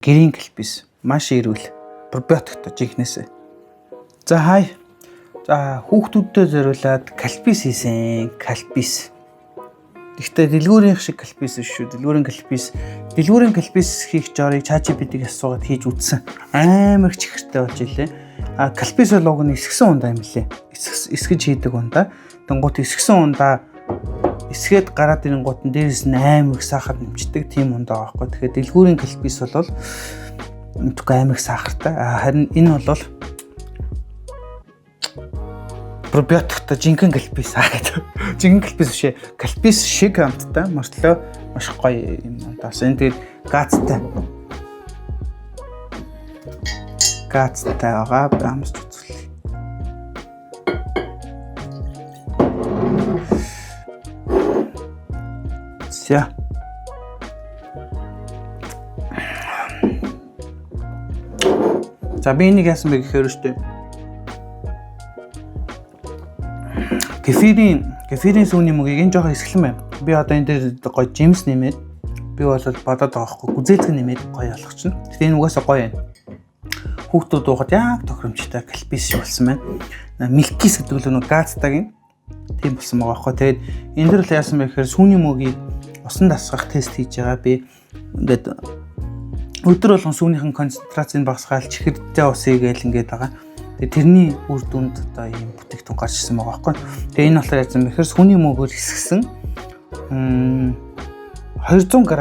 Гэрийн кальпис маш эрүүл. Пробиотиктой жинхнээсээ. За хай. За хүүхдүүддээ зориулаад кальпис хийсэн. Кальпис. Гэхдээ дэлгүүрийнх шиг кальпис биш шүү. Дэлгүүрийн кальпис хийх жорыг ChatGPT-г асуугаад хийж үзсэн. Амар их чихэртэй болж илээ. А кальпис бол уг нь эсгсэн ундаа юм лээ. Эсгэж хийдэг ундаа. Тэнгуут эсгсэн ундаа эсгээд гараад ирэнгуут нь дээрээс нь амар их сахар нэмчдэг тийм ундаа байхгүй. Тэгэхээр дэлгүүрийн кальпис бол мэдгүй амар их сахартай. А харин энэ бол пробиотиктой жинхэнэ кальпис аа гэдэг. Жинхэнэ кальпис биш ээ. Кальпис шиг амттай мөртлөө маш гоё юм ундаас. Энэ тэгээд газтай. Газтай байгаа. Амсч үзүүлье. За. За би энийг яасан бэ гэхээр шүү дээ. Кефирийн сүүний мөгийг энэ жоохон эсгэлэн байна. Би одоо энэ дээр гоё жимс нэмээд би бол бодоод байгаа хгүй гүзээлзгэн нэмээд гоё болгочихно. Гэтэ энэ угаасаа гоё байна. Хүүхдүүд уухад яг тохиромжтой кальпис шиг болсон байна. Милкис гэдэг л нэг газтайг юм. Тийм болсон байгаа хгүй. Тэгээд энэ дэр л яасан бэ гэхээр сүүний мөгийг усан дасгах тест хийж байгаа. Би ингээд өдөр болгон сүүнийхэн концентрацийг багасгаал чихэртэй усыг гээл ингээд байгаа. Тэгээ тэрний үр дүнд одоо ийм бүтээгдэхүүн гарч ирсэн байгаа байхгүй. Тэгээ энэ болохоор яасан бэ гэхээр сүүний мөгөөр хэсгсэн 200 г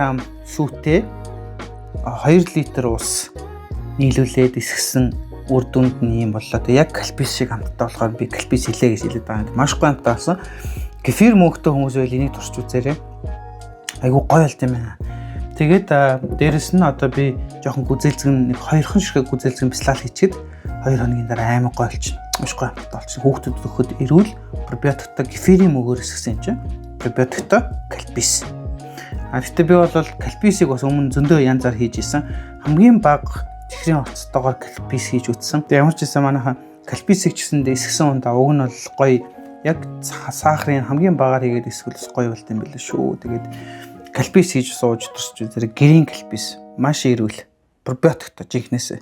сүүтэй 2 литр ус нийлүүлээд эсгсэн үр дүнд нь ийм боллоо. Тэгээ яг кальпис шиг амттай болохоор би кальпис хэлээ гэж хэлээд байгаа юм. Маш гоё амттай болсон. Кефир мөөгтэй хүмүүс байл энийг турш үзээрэй. Айгуу гоё болт юм байна. Тэгээд дээрэс нь одоо би жоохон гүзээлзгэн нэг хоёрхан ширхэг гүзээлзгэн бяцлал хийчихэд 2 хоногийн дараа амар гоё болчихно. Маш гоё амттай болчихно. Хүүхдүүд өгөхөд эрүүл пробиотиктой кефирийн мөгөөр эсгсэн юм чинь. Пробиотиктой кальпис. А гэхдээ би бол кальписыг бас өмнө зөндөө янзаар хийж исэн. Хамгийн бага чихрийн орцтойгоор кальпис хийж үзсэн. Тэгээ ямар ч байсан манайхан кальписыг ч гэсэндээ эсгсэн ундаа уг нь бол гоё яг сахарын хамгийн багаар хийгээд эсгэл бас гоё болт юм билээ шүү. Тэгээд кальпис хийж сууж турч зэрэг гэрийн кальпис маш эрүүл пробиотиктой жинхнээсээ.